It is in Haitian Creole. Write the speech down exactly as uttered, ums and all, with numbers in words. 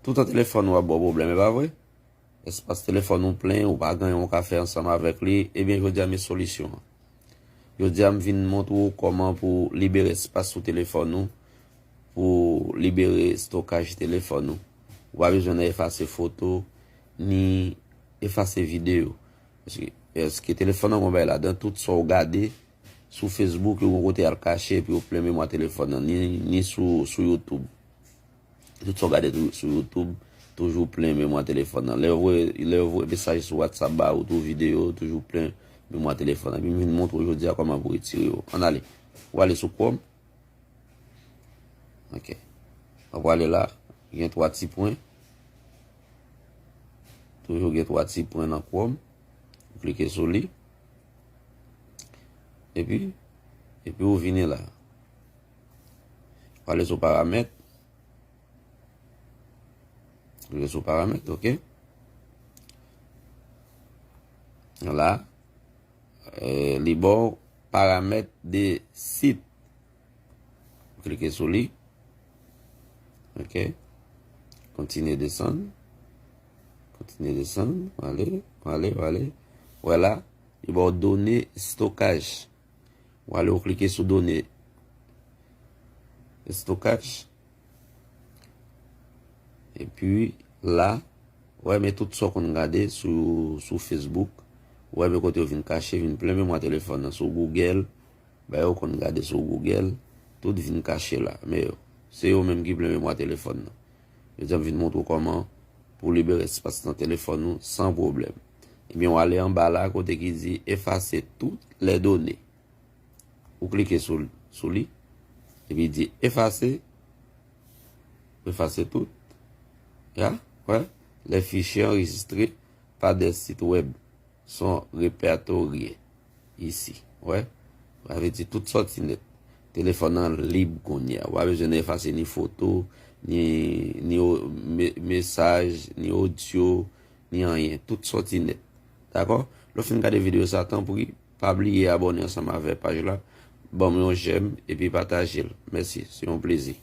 Toutan telefòn ou ap ba w pwoblèm, e pa vre? Espas telefòn ou plen, ou pa gen anyen ou ka fè ansanm avèk li, ebyen, jodi a, men solisyon an. Jodi a, m vin montre w kòman pou libere espas sou telefòn ou, pou libere estokaj telefòn ou. Ou pa bezwen nan efase foto, ni efase videyo. Paske, paske telefòn nan gon bagay ladan, tout sa w gade sou Facebook, yo gon kote al kache, epi yo plen memwa telefòn nan, ni, ni sou, sou YouTube. Tout sa w gade tou, sou YouTube, toujou plen memwa telefòn nan. Lè yo voye, lè yo voye mesaj sou WhatsApp ba ou, tou videyo, toujou plen memwa telefòn nan. Epi m vin montre w jodi a kòman pou retire yo. Ann ale. W ale sou Chrome. Ok. Ou prale la, gen twa ti pwen. Toujou gen twa ti pwen nan Chrome. Ou klike sou li. Epi, epi ou vini la. Ou ale sou paramèt. Ou ale sou paramèt, ok. La, eh, li ba w paramèt de sit. Ou klike sou li. Ok. Kontinye desann. Kontinye desann. Ale, ale, ale. Wè la, li ba w done estokaj. Ou ale, ou klike sou done estokaj. Epi la, ou wè men tout sa w konn gade sou, sou Facebook. Ou wè men kote yo vin kache, vin plen memwa telefòn nan. Sou Google, bagay ou konn gade sou Google, tout vin kache la. Men yo, se yo menm ki plen memwa telefòn nan. Jodi a m vin montre w kòman pou libere espas nan telefòn ou san pwoblèm. Ebyen, w ale anba la kote ki di effacer toutes les données. Ou klike sou, sou li. Epi di effacer. Effacer tout. Ya, wè. Les fichiers enregistrés par des sites web sont répertoriés ici. Wè. Sa vle di tout sòti nèt. Telefòn nan lib kounye a. Ou pa bezwen efase ni foto, ni, ni o-, me-, mesaj, ni odyo, ni anyen. Tout sòti nèt. Dakò? Lè w fin gade videyo sa, tanpri, pa bliye abòne ansanm avè paj la. Ban m yon j'aime epi pataje l. Mèsi. Se yon plezi.